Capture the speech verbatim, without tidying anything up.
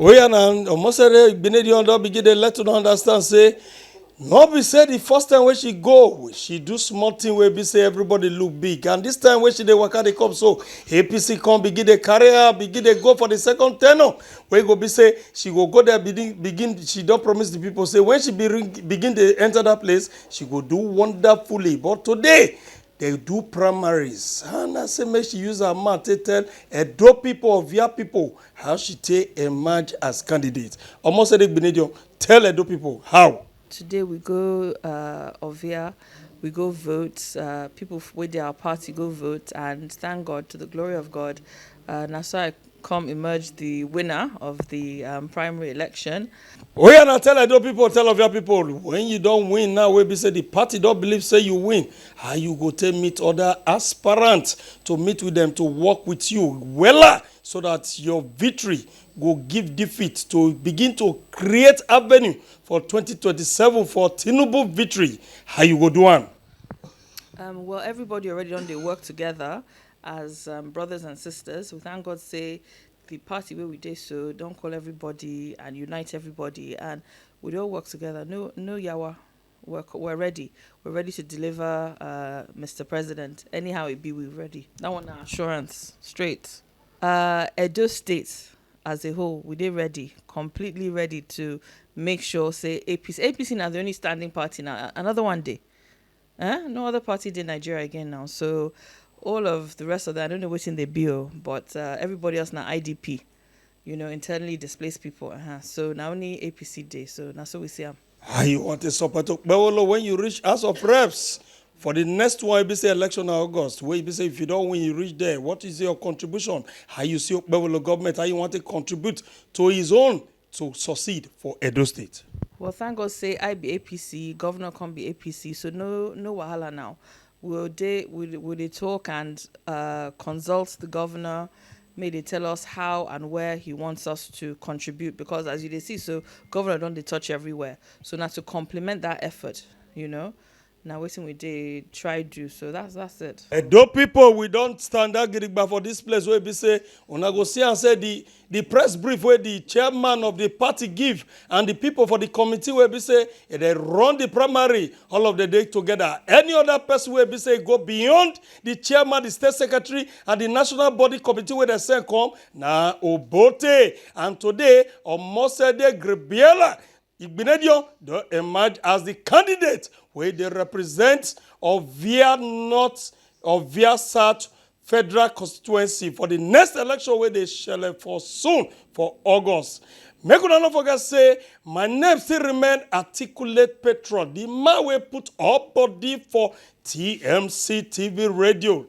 Oya na, Omosere Igbinedion don begin dey let una understand say no be say the first time wey she go, she do small thing wey be say everybody look big, and this time wey she dey waka dey come so, A P C come begin dey carry her, begin dey go for the second tenure, wey go be say she go go there begin, begin she don promise the people say when she begin, begin dey enter that place, she go do wonderfully. But today, they do primaries, and I say make she use her mouth take tell Edo people, Ovia people, how she take emerge as candidate. Omosere Igbinedion, tell Edo people how. Today we go uh, Ovia, we go vote. Uh, people f- wey dey our party go vote, and thank God, to the glory of God, uh, na so I come emerge the winner of the um, primary election. Oya na, tell Edo people, tell Ovia people, when you don win now, wey be say the party don believe say you win, how you go take meet other aspirants to meet with them, to work with you wella, so that your victory go give defeat to begin to create avenue for twenty twenty-seven for Tinubu victory. How you go do am? Um, well, everybody already don dey work together as um, brothers and sisters. We thank God say the party wey we dey so don call everybody and unite everybody, and we don work together. No, no yawa. We're, co- we're ready. We're ready to deliver, uh, Mister President. Anyhow it be, we're ready. That one na assurance, straight. Uh, Edo State as a whole, we dey ready, completely ready to make sure say A P C, A P C na the only standing party now. Another one day. Eh? No other party dey Nigeria again now. So all of the rest of them, I don't know wetin dey be o, but uh, everybody else na I D P, you know, internally displaced people. Uh-huh. So na only A P C dey. So na so we see am. How you want to support Okpewolo when you reach House of Reps? For the next one, you be say election na August. Where you be say if you don't win, you reach there. What is your contribution? How you see Okpewolo government? How you want to contribute to his own to succeed for Edo State? Well, thank God say I be A P C, governor come be A P C, so no, no wahala now. We'll dey, we we dey talk and uh, consult the governor. May they tell us how and where he wants us to contribute, because as you dey see, so governor don dey touch everywhere. So now to complement that effort, you know, now wetin we dey try do. So that's that's it. Edo people, we don stand that gidigba for this place wey be say una go see and say the the press brief wey the chairman of the party give and the people for the committee wey be say e dey run the primary, all of the day together. Any other person wey be say go beyond the chairman, the state secretary, and the national body committee wey dey send come na Obote. And today, Omosede Grebiela Igbinedion don emerge as the candidate wey dey represent Ovia North, Ovia South Federal Constituency for the next election wey dey shele for soon for August. Make una no forget say my name still remain Articulate Patron, the man wey put up body for T M C T V radio.